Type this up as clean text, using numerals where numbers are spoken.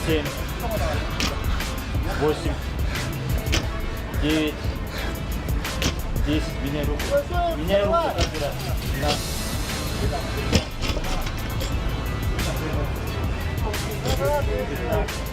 7, 8, 9, 10. Меняй руку. Меняй руку каждый раз. 12. 13.